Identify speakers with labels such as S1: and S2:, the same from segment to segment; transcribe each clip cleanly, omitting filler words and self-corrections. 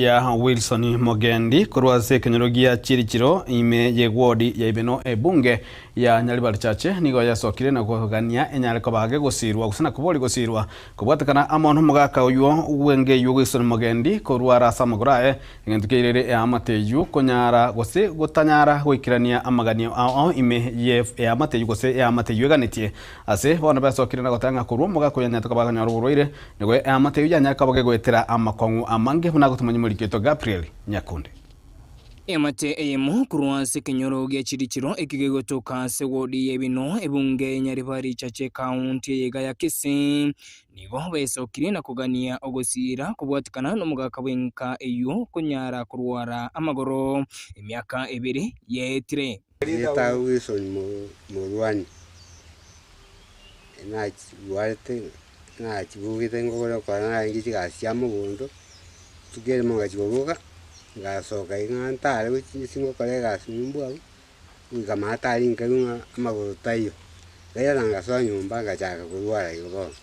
S1: Ya Wilson Mogendi korwa ase ekenyoro gia Chirichiro ime y'ewodi ya Ibeno ebunge ya Nyaribari Chache nigo yasokire na kogania enyare koba gegosirwa gose na koboria gosirwa kobwatekana amo nomogaka oywo bwenge eywo Wilson Mogendi korwara ase amagoro aye egento kiairere eamate eywo konyara gose gotanyara goikerania amaganio ao ime ye eamate eywo gose eamate eywo eganetie ase bono besokire na goteba ng'a korwa omogaka oyo anyarete koba akanyora oborwaire Nigo eamate eyio yanyare koba gegoetera amakong'u amange buna agotomanya omoriki oito Gabriel Nyakundi.
S2: Eamate eyemo korwa ase ekenyoro gia Chirichiro eke gegotoka ase wodi y'Ebino ebunge ya Nyaribari Chache ekaunti eye iga ya Kisii nigo besokirie na kogania ogosiira kobwatikana nomogaka bw'enka eyio konyara korwara amagoro emiaka ebere yaetire.
S3: Erieta Wilson Morwani, nachigwarete Nachibugete ngokora okora narenge chigasi chia mogondo, rituko erimo ngachia koboka, ngasoka iga ng'a ntare gochia inse ngokora egasi nyomba abwo, goika maate aria nkaigwa ng'a amagoro taiyo, nkairana ngasoa nyomba ngachaka korwara igo bono.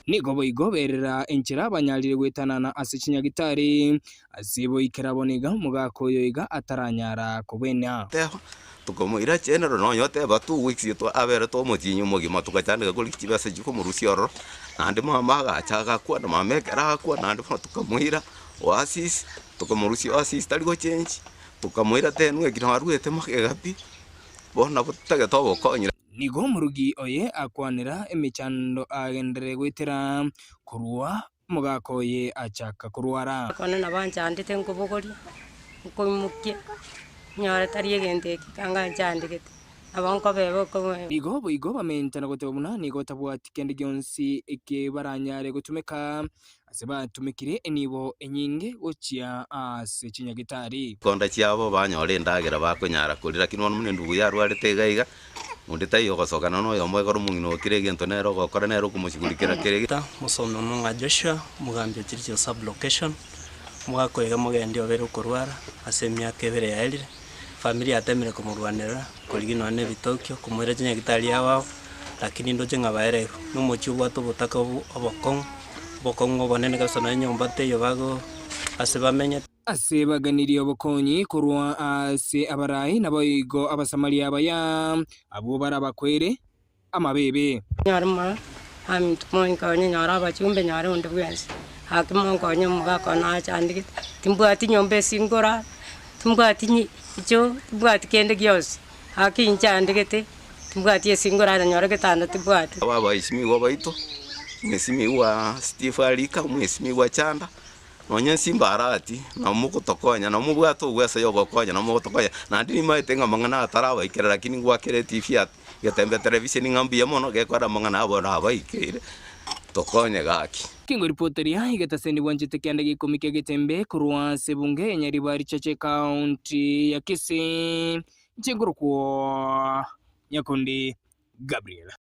S2: Nigo boigo berera enchera banyarire goetanana ase chinyagitari, ase boikera bono iga omogaka oyo iga ataranyara kobwenia.
S4: Teba, Tokamoira chenero nonya oteba 2 weeks aberete omotienyi omogima togachandeka korigia chibesa chikomorusia ororo, naende mama agacha agakwana mama ekero agakwana naende bono tokamoira oasis, tokamorusia oasis tari gochengi, tokamoira 10 week nabo arwete magega pi, bono nabo totagete obokonyi.
S2: Nigo omorugi oye akwanera emechando agenderere goetera korwa omogaka oye achaka korwara.
S5: Bono nabo anchandete nkobogoria, nkoimokia, nyore tari egento eke kanga anchandegete, nabo nkobeba okobe.
S2: Nigo boigo bamenta na goteba buna nigo tabwati kende gionsi eke baranyare gotumeka, ase batumekire enibo enyinge gochia ase chinyagitari.
S4: Chikonda chiabo banyora endagera bakonyara koria, lakini bono buna endugu yarwarete iga iga, onde taiyo ogosokana na oyomo ekero omong'ina okire egento nere ogokora nere okomoshughulikera kere.
S6: Mosome omong'a Joshua, omogambi o Chirichiro Sub-location, omogaka oiga mogendi obeire okorwara ase emiaka ebere yaerire, efamiri yatemire komorwanerera, korigia nonya na ebitokio, komoira chinyagitari ao ao, lakini ndoche ng'a baereirwe. Na omochie obwate obotaka obo obokong'u, obokong'u obonene kabisa nonya enyomba teiyo bago ase bamenyete.
S2: Ase baganirie obokonyi korwa ase abarai, naboigo Abasamaria abaya, abwo barabakwere amabeebe.
S5: Nyore mono aminto monkonye, nyore abachumbe, nyore onde bwensi, gaki monkonye omogaka one achandegete, timbwati nyomba ase nkorara, timbwati nyi choo, timbwati kende gionsi, gaki inchandegete, timbwati ase nkorara nyore getanda timbwati.
S4: Aba abaesimigwa baito, mwesimigwa Steve Arika, mwesimigwa Chanda, Nonya nsimbarati, nabo mogotokonya, nabo mobwate ogwesa y'ogokonya, nabo mogotokonya. Naende nimaete ng'a amang'ana aya tarabaikera, lakini ngwakere etibi ya getembe televisheni ng'a mbuya mono, gekora amang'ana aya bono abaikeire, tokonye gaki.
S2: Kengoripoteria egetaseni bwanchete kianda gia ikomi kia Getembe korwa ase ebunge ya Nyaribari Chache Ekaunti ya Kisii, inche nkorokwo Nyakundi Gabriel.